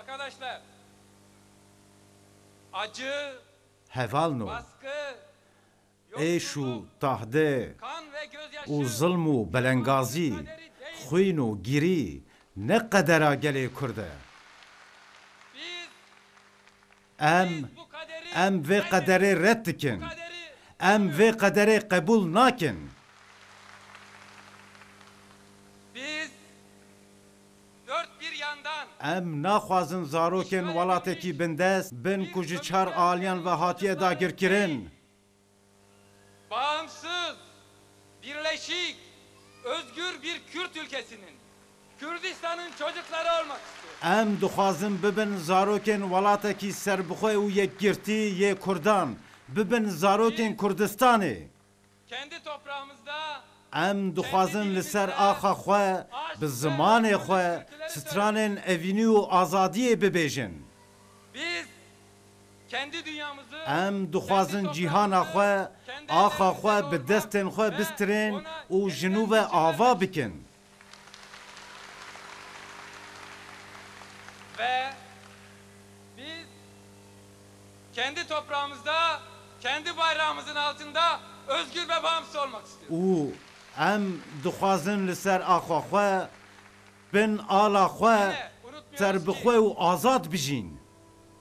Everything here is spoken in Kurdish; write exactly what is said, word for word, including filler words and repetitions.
Arkadaşlar, acı, hevalno, baskı, êş û yoksulluk, tahde kan ve gözyaşı, û zilm û belengazî, kaderi değil. Xwîn û girî ne qedera gelê Kurd e. Biz, em, biz bu kaderi, em vê red, qederê red dikin. Bu kaderi, em vê qederê qebûl nakin. Biz dört bir yandan, em naxwazin zarokên welatekî bindest bin ku ji çar aliyan ve hatiye dagirkirin. Bağımsız, birleşik, özgür bir Kürt ülkesinin, Kürdistan'ın çocukları olmak istiyoruz. Em dixwazin bibin zarokên welatekî serbixwe û yekgirtî yê Kurdan, bibin zarokên Kurdistanê. Kendi toprağımızda, em dixwazin li ser axa xwe, bi zimanê xwe, stranên evînî û azadiyê bibêjin. Biz kendi dünyamızı, em dixwazin cîhana xwe, axa xwe bi destên xwe bistirên û ji nû ve ava bikin. Ve biz kendi toprağımızda, kendi bayrağımızın altında özgür ve bağımsız olmak istiyoruz. Û em dixwazin li ser axa xwe, bin ala xwe, serbixwe û azad bijîn.